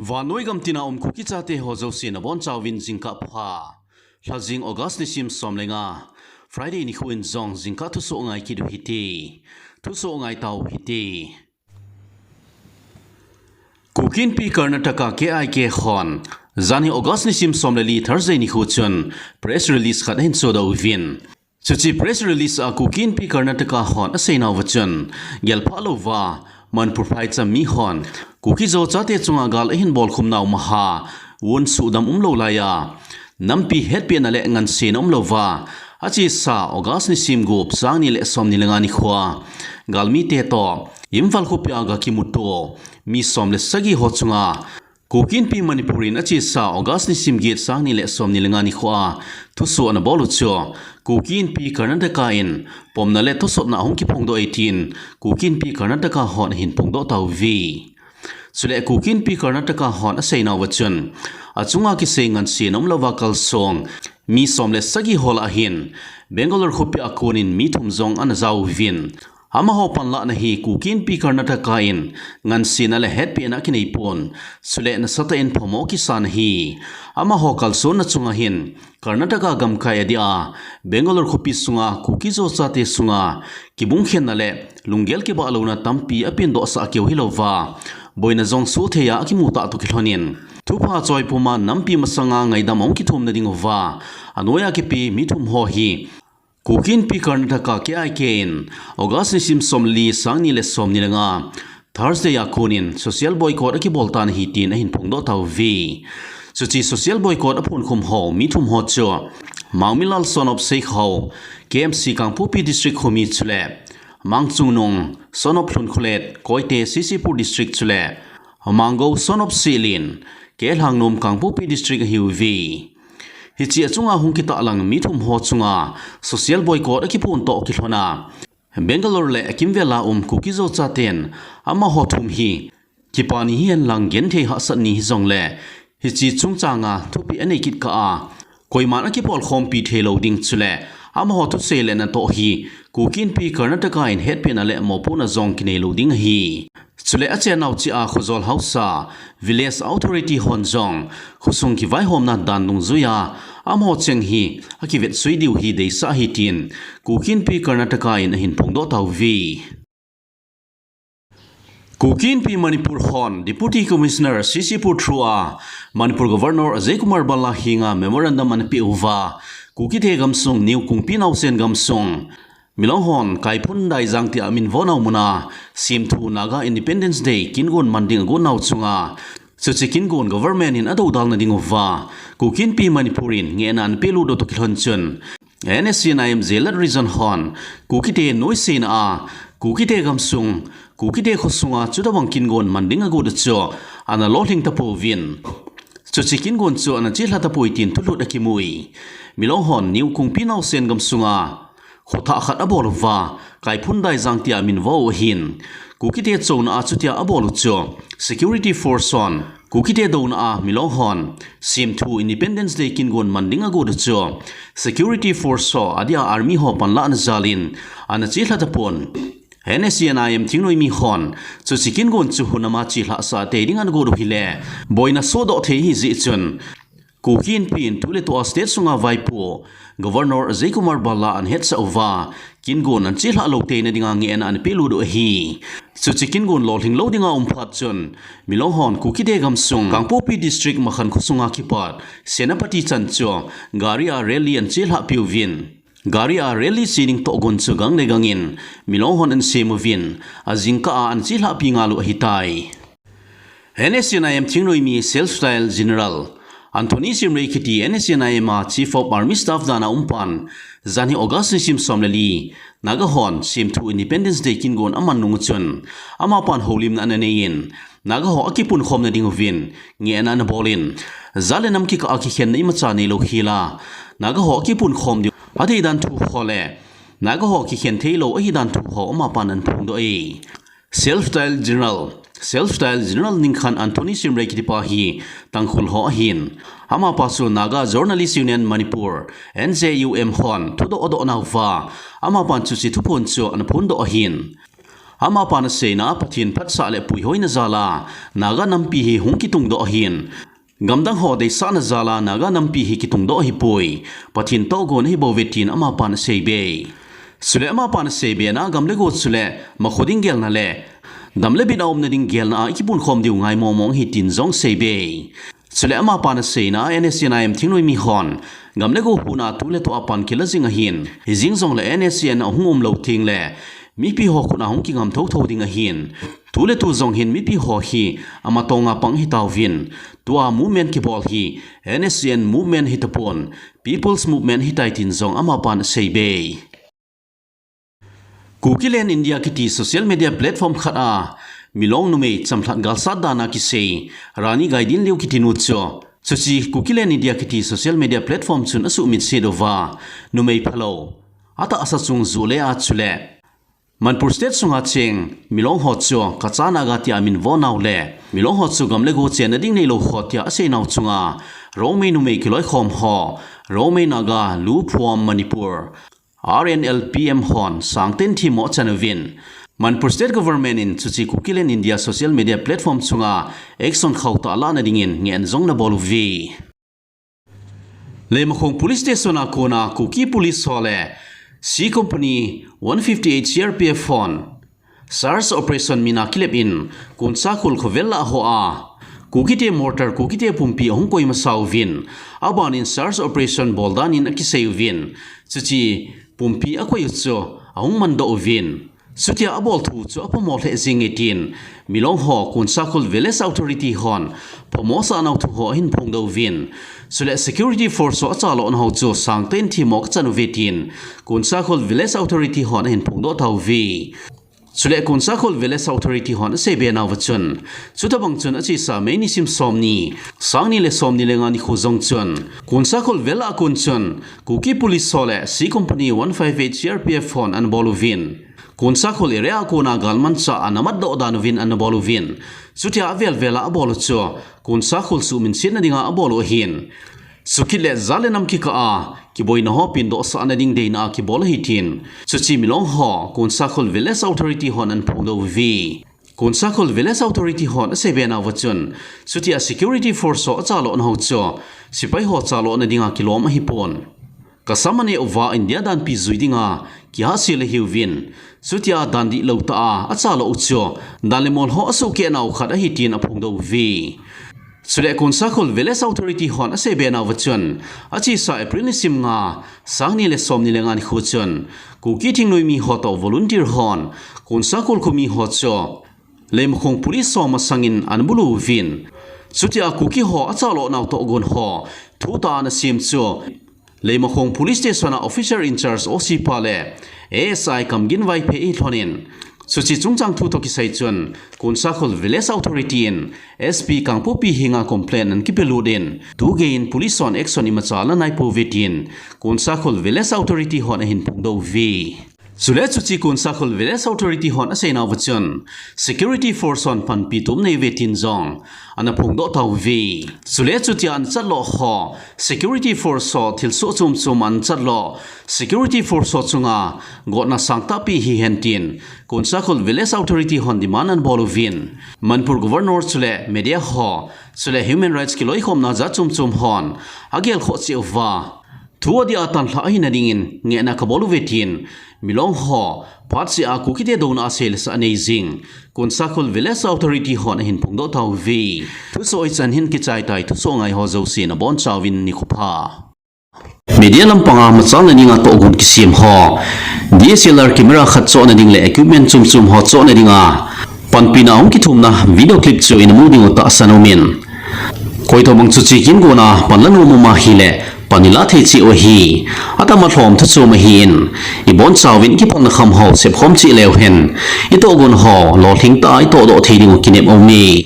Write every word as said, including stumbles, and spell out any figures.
Vannoi gam tina um Kuki chate ho jouse nabonchauvin jingkah pha. Lhajing August nisim som le nga, Friday nikho in jong jingkah thusoh ngai kit u hite. Thusoh ngai tau hite. Kuki Inpi Karnataka K I K hon, janhi August nisim som le li Thursday nikho chun press release khat ahin sodoh uvin. Chuche press release a Kuki Inpi Karnataka hon aseinauva chun, gelphah louva Manipur phaicham mi hon Kuki-Zo chate chunga gal ahin bolkhum nau maha, vun suhdam umlou laiya, nampi hetpehna le ngansena umlouva, achesa August nisim gup, sang ni le som ni le nga nikhoa galmite toh Imphal khopia gakimuto mi som le sagi ho chunga Kuki Inpi Manipur in achesa August nisim get, sang ni le som ni le nga nikhoa thusoh anabol u chu Kuki Inpi Karnataka in pomna le thusotna ahung kiphongdoh e tin Kuki Inpi Karnataka hon ahin phongdoh tauve. Chule Kuki Inpi Karnataka hon aseinauva chun, achunga kisei ngansena umlouva kalsong mi som le sagi ho lah ahin Bangalore khopia konin mi thum jong ana jauvin, amaho panlahna hi Kuki Inpi Karnataka in ngansena le hetpehna akineipon, chule nasatah in phamo akisan ahi. Amaho kalsonna chunga hin Karnataka gamkai adia Bangalore khopi sunga Kuki-Zo chate sunga kibungkhenna le lunggel kibahlouna tampi apendohsah keu hilouva, boina jong sohtheiya akimutah toh kilhonin, thupha choi puma nampi masanga ngaidam ahung kithumna dinguva anoiya kipe mi thum ho hi Kuki Inpi Karnataka K I K in August nisim som li, sang ni le som ni le nga, Thursday a konin social boycott akibol tan ahi tin ahin phongdoh tauve. Chuche social boycott aphonkhum ho mi thum ho chu Mangmilal son of Sekhao, K M C Kangpokpi District khomi chule Mangchungnung son of Lhunkholet, Koite, C C Pur District chule Manggou son of Silin, K Lhangnom, Kangpokpi District ahiuve. Hiche achunga hung kitahlang mi thum ho chunga social boycott akiphon toh kilhona Bangalore le akimvela um Kuki-Zo chaten amaho thum hi kipa ni hihen lang genthei hahsat ni hijongle hiche chungchanga thupeh anei kit kah a koiman akipolkhompi theilou ding chule amaho thusei le natoh hi Kuki Inpi Karnataka in hetpehna le mopohna jong kineilou ding ahi. Chule achennau cheh a khojol haosa, village authority hon jong khosung kivaihomna dan dungjuiya amaho cheng hi akivetsui diu hi deisah ahi tin Kuki Inpi Karnataka in ahin phongdoh tauve. Kuki Inpi Manipur hon Deputy Commissioner C C Pur through a Manipur Governor Ajay Kumar Bhalla henga memorandum anapeh uva, Kukite gamsung New Kungpi naosen gamsung Milong hon Kaiphun Daijang tia minvo nau muna semthu Naga Independence Day kingon man ding agot nau chunga chuche kingon government in adoudalna dinguva Kuki Inpi Manipur in ngehna anapelut u toh kilhon chun, N S C N I M Zelat Region hon Kukite noisena a Kukite gamsung, Kukite khosunga chutobang kingon man ding agot u chu analolhing tapouvin, chuche kingon chu anachelha tapoi tin thulhut akimui. Milong hon New Kungpi naosen gamsunga khothah khat abol uva, Kaiphun Daijang tia minvo u ahin, Kukite chouna a chutia abol u chu security force hon Kukite douna a Milong hon semthu Independence Day kingon man ding agot u chu security force ho adia army ho panlahna jalin anachelha tapon, N S C N I M thingnoimi hon chuche kingon chu hunama chelhahsah tei ding anagot u hile boina sodoh thei ahijeh chun, Kuki Inpi in tuletua state sunga vaipo Governor Ajay Kumar Bhalla anahetsah uva, kingon anachelhah lou teina dinga ngehna anapelut u ahi. Chuche kingon lolhing lou dinga um phat chun, Milong hon Kukite gamsung Kangpokpi District Makhan khosunga kipat Senapati chan chu gari a rally anachelhah piuvin, gari a rally che ding tohgon chu gang le gangin Milong hon anasem uvin, ajingkah a anachelhah pi ngal u ahitai. N S C N I M thingnoimi Self Style General Anthony Simrei kiti N S C N I M a Chief of Army Staff dana umpan, janhi August nisim som le li, Naga hon semthu Independence Day kingon aman nung u chun, amapan houlimna ananeiyin, Naga ho akipunkhomna dinguvin ngehna anabolin, jat le nam kikah a kikhenna imacha neilou hela, Naga ho akipunkhom diu adeidan thu ho le Naga ho kikhen theilou ahidan thu ho amapan anaphongdoh e. Self Style General, Self Style General ningkhan Anthony Simrei kitipa hi Tangkhul ho ahin, amapa chu Naga Journalist Union Manipur, N J U M hon thudoh adoh nauva, amapan chuche thuphon chu anaphondoh ahin, Amapan aseina, Pathen phatsah le puihoina jal a Naga nampi hi hung kitungdoh ahin, gamdang ho deisahna jal a Naga nampi hi kitungdoh ahipoi, Pathen tohgon ahibouve tin amapan aseibe. Chule amapan aseibe na, gam le go chule makho ding gelna le dam le bit a umna ding gelna a ikipunkhom diu ngai mongmong ahi tin jong aseibe. Chule amapan aseina, N S C N I M thingnoimi hon gam le go huhna a tu le tu a pan kila jing ahin, hijing jongle N S C N ahung umlou tengle mipi ho khut a hung kingam thotho ding ahin, tu le tu jong hin mipi ho hi amatong a pang ahitauvin, tua movement kibol hi N S C N movement ahitapon, People's Movement ahitai tin jong amapan aseibe. Kukiland India kiti social media platform khat a Milong numei chamlhat galsat dan a kisei Rani Gaidinliu kiti nu chu, chuche Kukiland India kiti social media platform chun asuhmitset uva, numei phalou, atahsa chung joh le a chule Manipur State sunga cheng Milong ho chu Kacha Naga tia amin vo nau le Milong ho chu gam le go chenna ding neilou ho tia asei nau chunga Rongmei numei kiloikhom ho, Rongmei Naga Lu Phuam Manipur, R N L P M hon sangtah in themmo achan uvin, Manipur State Government in chuche Kukiland India social media platform chunga action khauhtah alahna dingin ngehna jong anabol uve. Leimakhong Police Station a kona Kuki Police ho le C Company one fifty-eight C R P F hon search operation mina kilep in Konsakhul khovel lah hoa Kukite mortar Kukite pumpi ahung koi masa uvin, abanin search operation bol danin akisei uvin, chuche pumpi akoi u chu ahung mandoh uvin, chutia abol thu chu aphamo lheh jenge tin Milong ho Konsakhul Village Authority hon phamo asah nau thu ho ahin phongdoh uvin, chule security force ho achalhah nau chu sangtah in themmo kachan uve tin Konsakhul Village Authority hon ahin phongdoh tauve. Chule Konsakhul Village Authority hon aseibe nauva chun, chutabang chun achesa May nisim somni, sangni le somni le nga nikho jong chun Konsakhul vel a kon chun Kuki Police ho le C Company one five eight C R P F hon anabol uvin, Konsakhul area a kona galmanchah anamatdoh dan uvin anabol uvin, chutia avel vel a abol u chu Konsakhul suhminsetna dinga abol u ahin, chukit le jat le nam kikah a kiboina ho pendohsahna ding deina a kibol ahi tin chuche Milong ho Konsakhul Village Authority hon ahin phongdoh uve. Konsakhul Village Authority hon aseibe nauva chun, chutia security force ho achalhah nau chu sepai ho chalhahna dinga kilom ahipon, kasam aneh uva India danpi jui dinga kihahsel ahiuvin, chutia dan dihlou tah a achalhah u chu dan le mol ho asuhkeh nau khat ahi tin aphongdoh uve. Chule Konsakhul Village Authority hon aseibe nauva chun, achesa April nisim nga, sangni le somni le nga nikho chun Kuki thingnoimi ho toh volunteer hon Konsakhul khomi ho chu Leimakhong Police ho masangin anabulu uvin, chutia Kuki ho achalhah nau tohgon ho thutah a anasem chu Leimakhong Police Station a Officer in Charge O C pa le A S I Kamgin Vaiphei ahin lhonin, chuche chungchang thu toh kisai chun Konsakhul Village Authority in S P Kangpokpi henga complaint ahin kipelut in, tugei in police hon action imacha ala naipouve tin Konsakhul Village Authority hon ahin phongdoh uve. Chule chuche Konsakhul Village Authority hon aseinauva chun, security force hon panpi tum aneiuve tin jong anaphongdoh tauve. Chule chutia anachalhah ho, security force ho thilsoh chom chom anachalhah, security force ho chunga gotna sangtahpi hihen tin Konsakhul Village Authority hon demand anabol uvin, Manipur Governor chule media ho, chule human rights kiloikhomna jat chom chom hon agelkhoh cheh uva, thu adih a tanlhah ahina dingin ngehna kabol uve tin, Milong ho phatseh a Kukite douna a seilesa anei jing Konsakhul Village Authority hon ahin phongdoh tauve. Thusoh hichan hin kichai tai, thusoh ngai ho jouse nabonchauvin nikho pha. Media lampanga machalna dinga tohgon kisem ho, D S L R camera khat chohna ding le equipment chom chom ho chohna dinga panpina hung kithumna video clip chu inamu diu tahsan aumin, koitobang chuche kigona panla nom um ahile pan ilah thei cheh u ahi. Atama lhom thu chom ahin, ibonchauvin kiphalna kham ho sepkhom cheh leu hen, itohgon ho lolhing tah a itohdoh thei diu kinep aume.